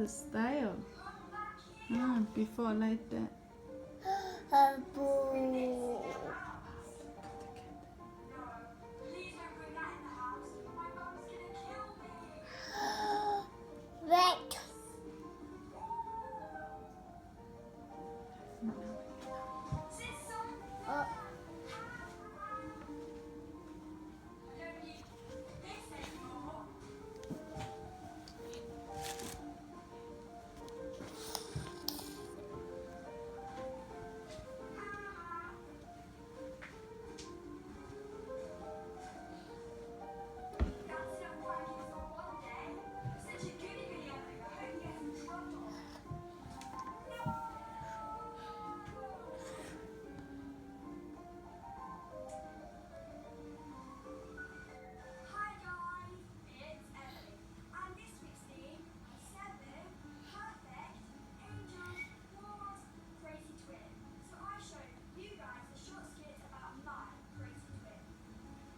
Style. Ah, before like that. Boo. Red. Hi guys, it's Emily, and this week's theme is seven perfect angels, dwarves, crazy twin. So I showed you guys a short skit about my crazy twin.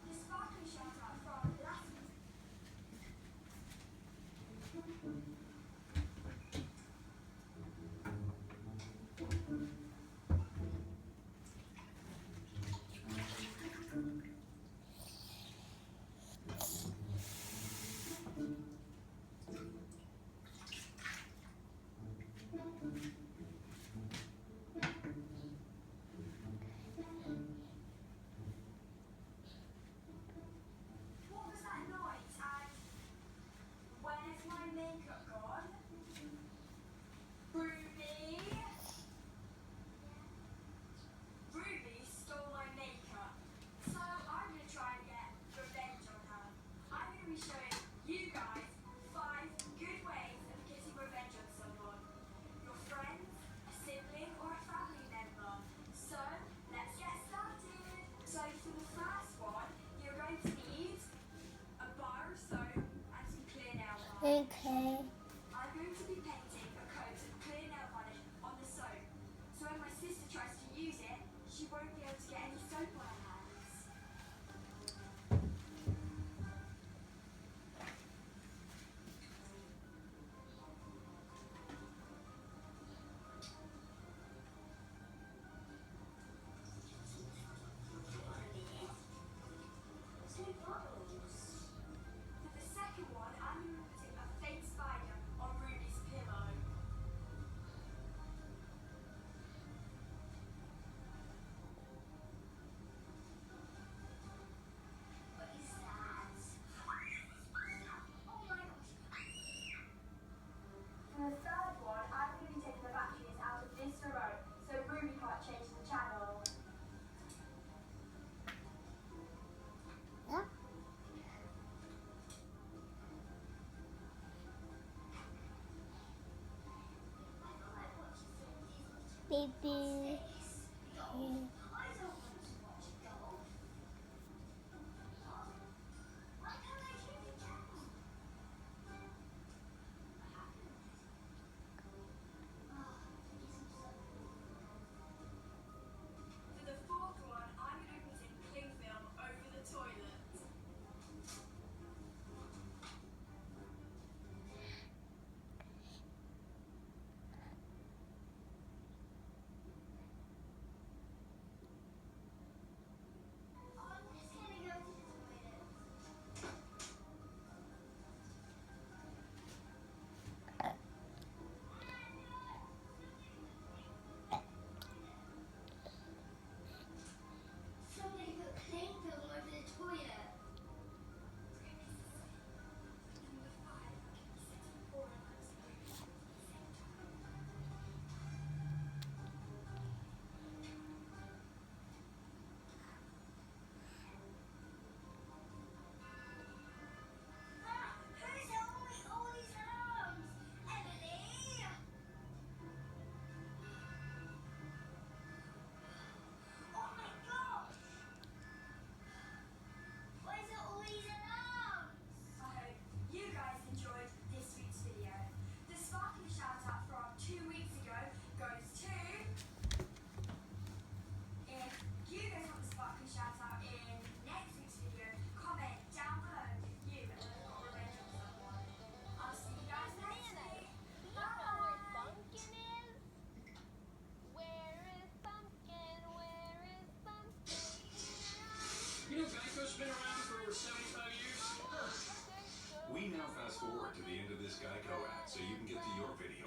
The sparkly shout out from last week. What was that noise? And where's my makeup gone? Ruby? Ruby stole my makeup. So I'm going to try and get revenge on her. I'm going to be showing you guys five good ways of getting revenge on someone. Your friends, a sibling, or a family member. So let's get started. So for the first one, you're going to need a bar of soap and some clear nail varnish. Okay. I'm going to be painting a coat of clear nail varnish on the soap. So when my sister tries to use it, she won't be able to get any soap on her hands. For the second one, I'm going to be putting a fake spider on Ruby's pillow. What is that? Oh my gosh. For the third one, I'm going to be taking the batteries out of this remote so Ruby can't change the channel. Baby. For the fourth one, I'm going to be putting cling film over the toilet. Been around for over seventy-five years. We now fast forward to the end of this Geico ad so you can get to your video.